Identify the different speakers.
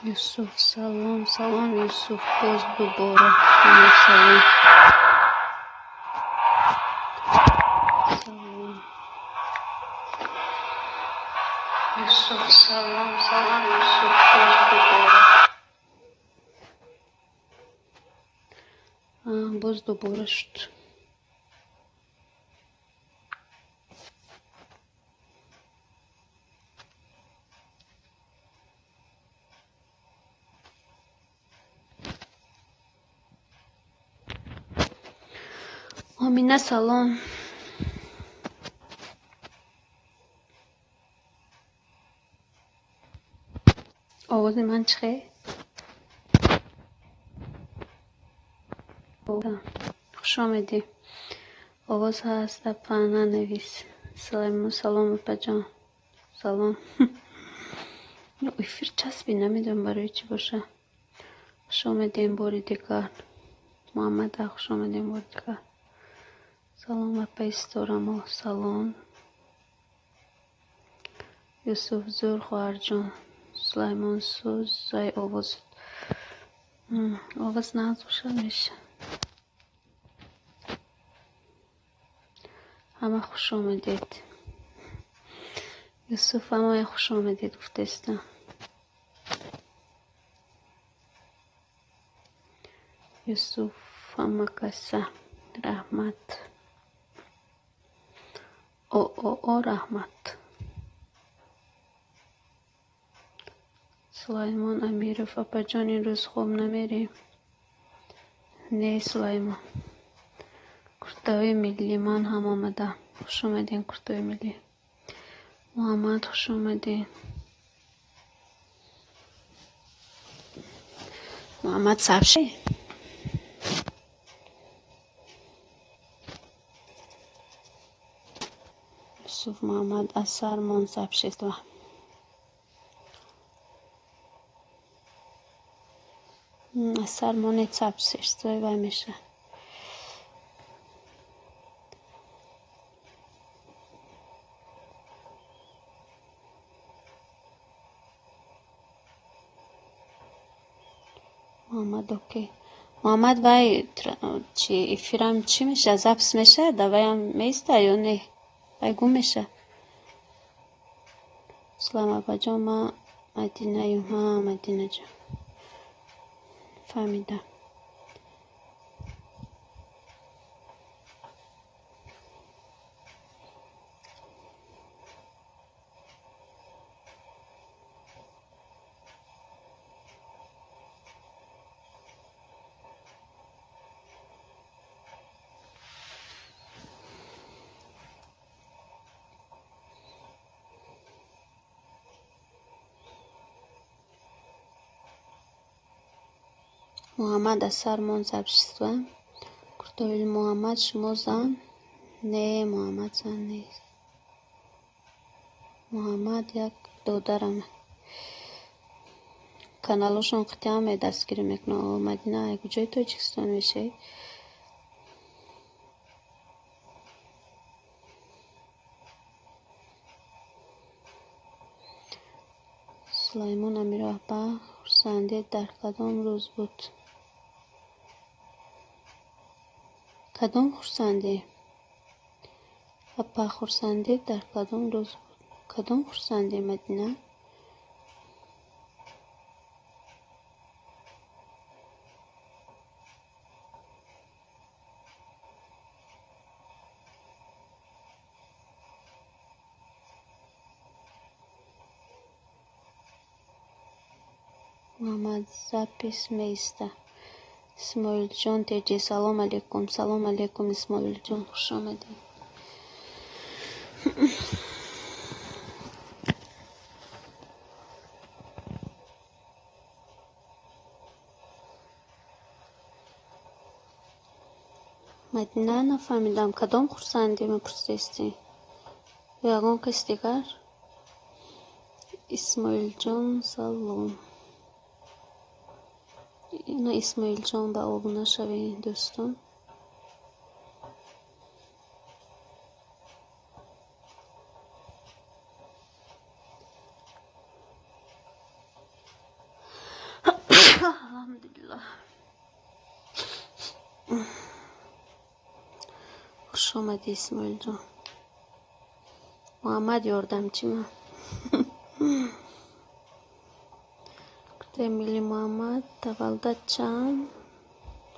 Speaker 1: Юсуф, салом, салом, Юсуф, боз дубора салом. Салом. Юсуф, салом, салом, Юсуф, боз дубора. Боз дубора шуд. Омина, салом. Овози ман чӣ хел? Хуш омедӣ. Овоз ҳаст, апа, нанавис. Сулаймон, салом, апаҷон. Салом. Эфир часпи, намедонам барои чӣ боша. Хуш омедем бори дигар. Муҳаммада, хуш омедем бори дигар. Салом, апаи Ситорамо, салом. Юсуф, зур, хоҳарҷон. Сулаймон, сӯз, зай овоз. Овоз нағз боша, меша. Ҳама хуш омадед. Юсуф, ҳамая хуш омадед гуфтаистам. Юсуф, ҳама каса. Раҳмат. О, раҳмат. Сулаймон Амиров, апаҷон, ин рӯз хоб намерем? Не, Сулаймон. Куртаҳои миллӣ, ман ҳам омадам. Хуш омадем, куртаҳои миллӣ. Муҳаммад, хуш омадем. Муҳаммад сабше? Юсуф Муҳаммад асар мон сабшества. Асар монед сабшества вай меша. Муҳаммад, окей. Муҳаммад, вай чи эфирам чӣ меша? Запись меша? Да вайам меиста ё не? Вай гум меша? Салом, апаҷон, ман Мадинаем. Ҳа, Мадинаҷон. Фаҳмидам. Муҳаммад асар мон сабшиства. Куртоил Муҳаммад, шумо зан? Не, Муҳаммад зан нест. Муҳаммад як додарам. Каналошон қитъан дастгирӣ мекунад. О, Мадина, куҷои Тоҷикистон мешавӣ? Сулаймон Амиров, апа, хурсандият дар кадом рӯз буд? Кадом хурсандӣ? Апа, хурсандият дар кадом рӯз буд? Кадом хурсандӣ, Мадина? Муҳаммад запись меиста. Исмоилҷон Теҷи, салом алейкум. Салом алейкум, Исмоилҷон, хуш омадед. Мадина, нафаҳмидам, кадом хурсандӣ мепурсистӣ? Ё ягон каси дигар? Исмоилҷон, салом. Ина Исмоилҷон, ба обуна шавед, дӯстон. Алҳамдулиллаҳ. Хуш омадӣ, Исмоилҷон. Муҳаммад ёрдамчи ман. Куртаи милли, Муҳаммад, таваллудат чанд?